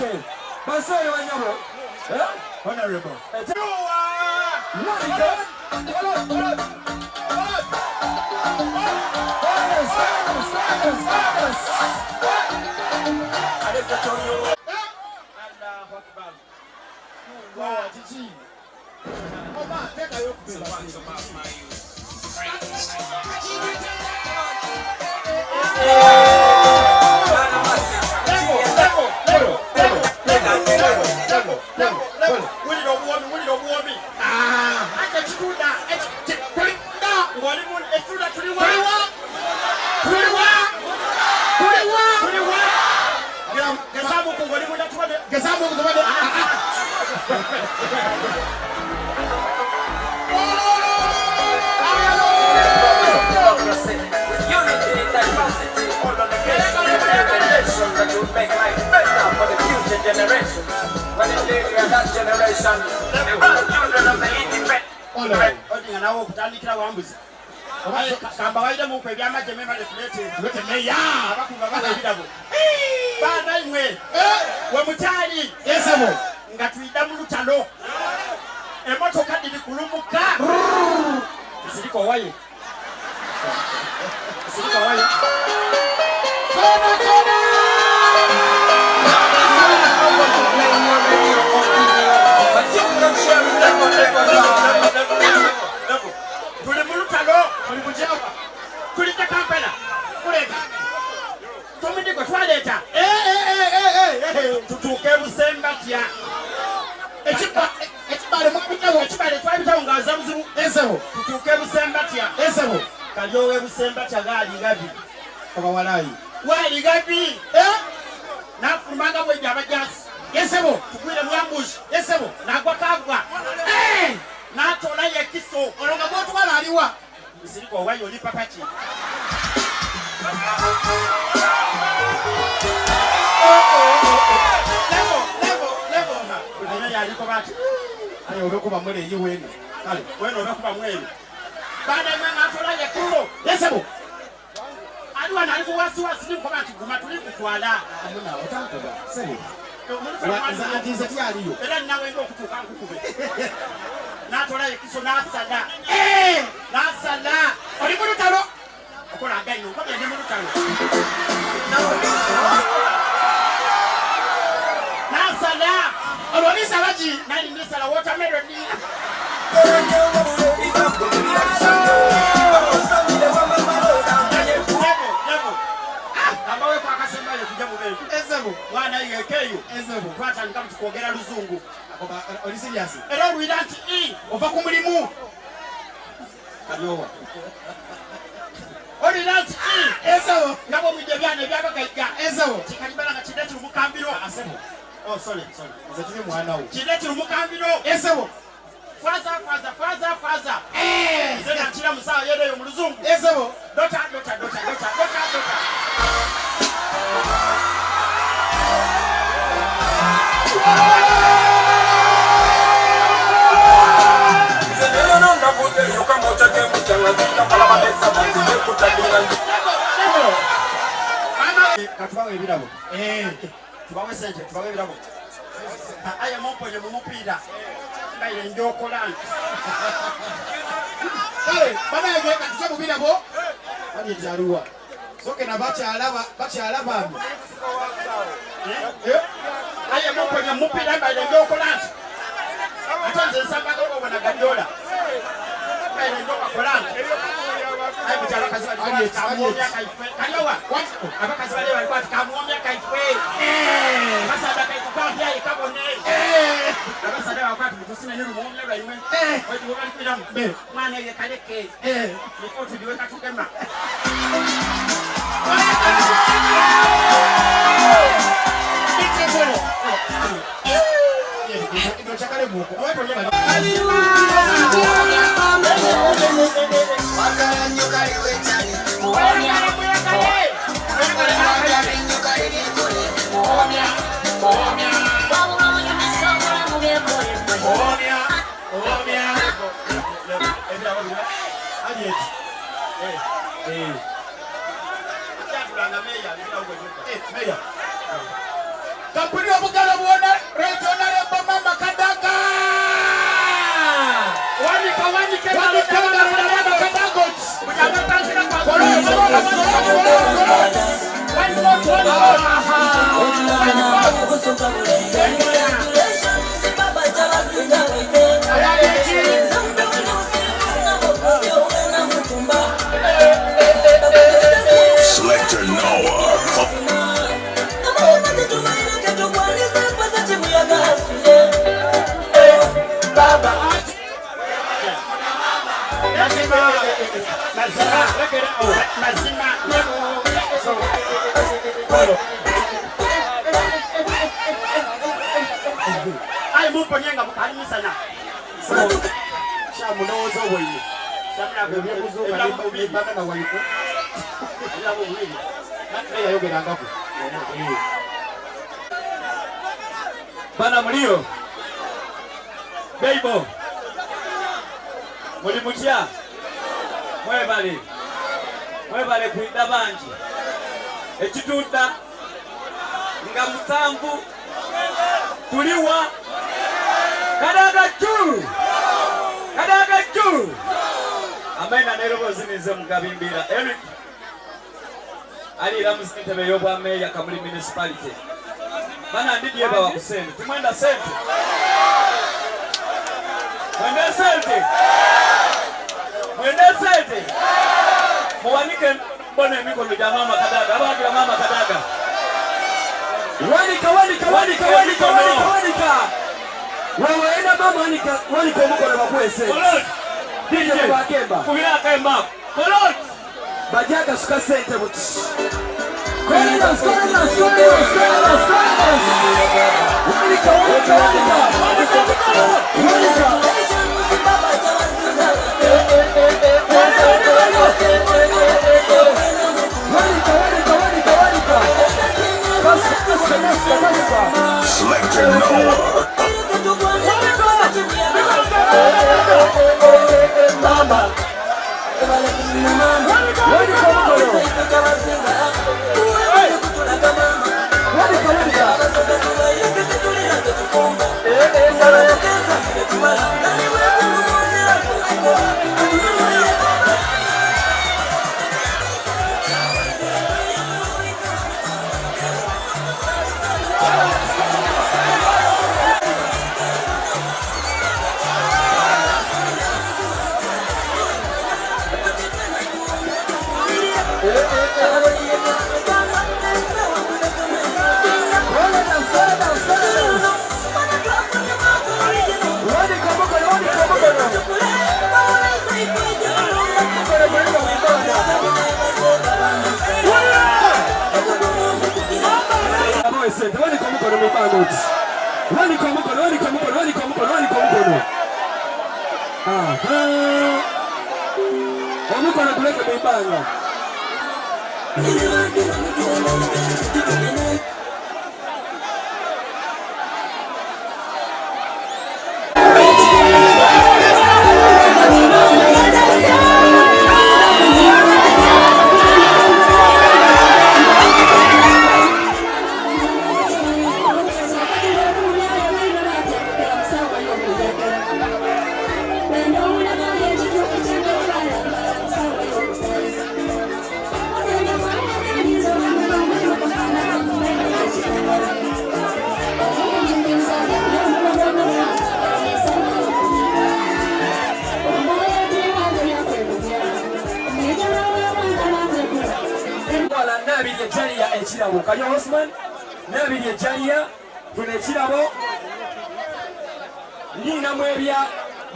Okay. Basere banyabo. Eh? Honorable. Wulira obuwoomi, wulira obuwoomi. Ate ekitunda ng'oli mu ekitunda tuliwa tuliwa tuliwa tuliwa gezaamuku ng'oli munda tubone Gezaamu tubone. With unity, diversity, all on the nation that will make life better for the future generations. When indeed we are that generation, the grandchildren of the independent. Odinga nawe okutandikira wambuzi kamba wairemuku ebyamagye memale tuleete Tulete meya. Abakunga bawa ebirabo baana imwe we mukyali Yesebo. Nga twida mu lutalo emotoka diri kulumuka ziriko wayo ziriko wayo. Kona kona. But you can share it never, never, never. Tuli mu lutalo. Oli mujawa. Tulija Kampala. Kuleta. Tomidi gwe twaleeta. Eh eh eh eh eh eh. Tutuuke Busembatya. Ekiba ekibale mwabitawo. Ekibale twabitawo nga aza buzibu. Yesebo. Tutuuke Busembatya. Yesebo. Kalyowe Busembatya gaali gabi. Oba walayi. Waali gabi. Eh? Nafulumanga bwejja abajasi. Yesebo. Tugwire mu ambush. Yesebo. Nagwa kagwa. Eh! N'atoolayo ekiso. Olwo nga gwotwala aliwa? Nsirika owayo oli papaki. Levo, levo, levo. Alina yaliko bati. Aye olwokuba muleeyi weeno. Kale, weno obakuba mweru. Baada imwe n'atoolayo ekiso. Yesebo. Ali wano ali kuwasiwasi nikuba nti guma tuli kutwala. Amuna otankuba. Sebo. Omuluka Nze anti nze tyaliyo. Era ninawe nga okutuuka nkukube. N'atoolayo ekiso n'asala. Eh! N'asala. Oli mu lutalo. Okola againo nkobe ndi mu lutalo. N'asala. Olwo olisala ki? Nali ndisala watermelon. Levo, levo. Ambaweko akasembayo tujja mu bendi. Esebo. Mwana yekeeyo. Esebo. Twatandika muti kwogera luzungu. Oba oli serious? Era olwira nti i Ova ku mulimu. Kalyowa. Olwira nti i Esebo. Nga bwomwidde ebyana ebyabagaiga. Esebo. Kikalibala nga kidde kiri mukambiro. Asebo. Oh, sorry, sorry. Nze tuli mwana wo. Kidde kiri mukambiro. Esebo. Faza, faza, faza, faza. Eh! Nze nakira musawo yereyo mu luzungu. Esebo. Dota, dota, dota, dota, dota, dota. Katubawe ebirabo. Eh. Tubawe sente, tubawe ebirabo. Aye mumponye mu mupiira. Mbaire njokola nti. Kale banange katuje mu birabo. Bali ekyaliwa. Soke na bakyala bakyala bambi. Eh? Aye mumponye mu mupiira mbaire njokola nti. Ate nze nsambaga obona Gadiola. Mbaire njobakola nti. Aye buti abakazi bali Ali kwati eki, ali kamuwomya eki. kaife. Kalyowa. Abakazi bali bali kwati kamuwomya kaife. Abasaadha kaife kampyaye kabone. Abasaadha bakwati mutusime ni lumuwomya lwaimwe. Eh. Oiti bwe bali kwiramu. Eh. Mwana ye kaleke. Eh. Nifo tudiwe katugema. Esebo. Ino chakale muko. Mweyagale, mweyagale. Omya. Omya. Ebirabo bino. Ali eki. Eh. Kyatulanga meeya, ebirabo bwe byokka. Eh, meya. Kampuni obugalo. Selector Noah. Mazima, ayi mumponye nga bukali musana. Kyamulowooza obwoine ebyokuzuuka na waifu naye yayogerangaku. Bana mulio beibo muli mutya? Mwebale, mwebale kwida bangi ekitunda nga 7 tuliwa Kadaga juu, Kadaga juu. Amaina n'eroboozi ninze Mugabimbira Eric aliira mu ntebe y'obwameeya Kamuli Municipality. Bana ndidye bawa ku sente, timwenda sente, mwende sente, mwende sente, muwanike mbona emikono gya Maama Kadaga, abawagira Maama Kadaga. Wanika, wanika, wanika, wanika, wanika, wanika. Wewe mama wanika, wanika omukono bakwese. Kolot, DJ Bakemba. Kubira akemba. Kolot. Bajja kasuka sente buti. Kolenas, kolenas, kolenas, kolenas, kolenas. Wanika, wanika, wanika. Wanika. Wanika, wanika, wanika, wanika. Kasuka, kasuka, kasuka, kasuka. Selector Noah. Mama. Wanika omukono. Wanika, wanika. Kolenas, kolenas, kolenas. Wanika omukono, wanika omukono. Omukono gulina mu ibanga. Abawe sente, wanika omukono mu ibanga oti. Wanika omukono, wanika omukono, wanika omukono, wanika omukono. Aha. Omukono guleke mu ibanga. Wala Nabirye Jalia ekirabo. Kalya Osman, Nabirye Jalia, funa ekirabo. Nina Mwebya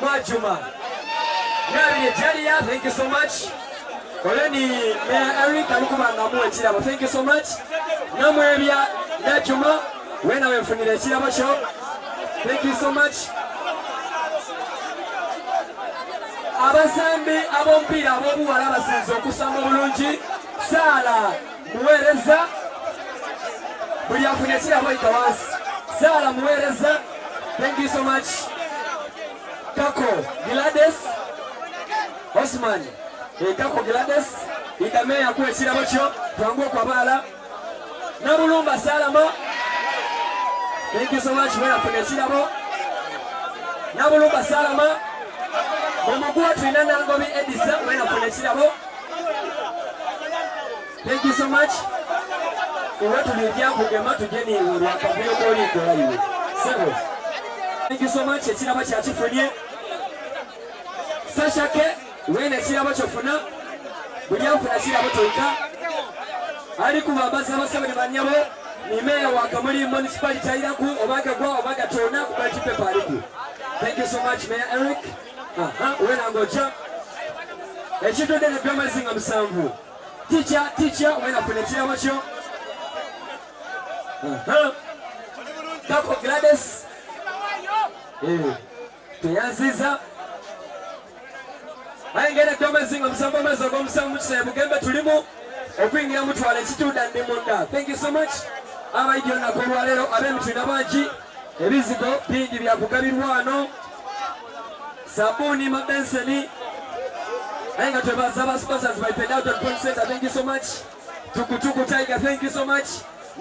Mwajuma. Nabirye Jalia, thank you so much. Oyo ni Mayor Eric alikubangamu ekirabo. Thank you so much. Namwebya Najuma, wena wenfunira ekirabo kyo. Thank you so much. Abasambi ab'omupiira ab'obuwala abasinze okusamba obulungi, Saala Muweereza, buli afuna ekirabo yita wansi. Saala Muweereza, thank you so much. Kako Gladys Osman, Kako Gladys, Idameya akuwa ekirabo kyo, twangu okwabaala. Nabulumba Salama, thank you so much, wena afuna ekirabo. Nabulumba Salama, omuguwa tulina Nangobi Edisa, wena afuna ekirabo. Thank you so much. Iwe tuli kugema tujye niiwe lwakavuyo k'olikola iwe. Sebo. Thank you so much. Ekirabo kyakifunye. Sasha K, wena ekirabo kyofuna. Buli afuna kirabo toika. Ali kubambaza abasebo ne banyabo ni meya wa Kamuli Municipality ayiraku oba gagwa oba gatona ku ballot paper aliku. Thank you so much Mayor Eric. Aha, wena ngoja. Ekitudde ne by'amazzi nga musanvu. Teacher, teacher, wena funa ekirabo kyo. Aha. Kako Gladys. Eh. Teyanziza. Aye ngenda by'amazzi nga musanvu amazzi og'omusanvu mu kisaawe Bugembe tulimu okuyingira mutwala ekituuda ndi munda. Thank you so much. Abaidi olunaku olwaleero ab'emitwina bangi ebizigo bingi byakugabirwa wano sabuuni mabenseni aye nga twebaza aba sponsors baife Dalton Phone Center thank you so much tukutuku Tiger thank you so much.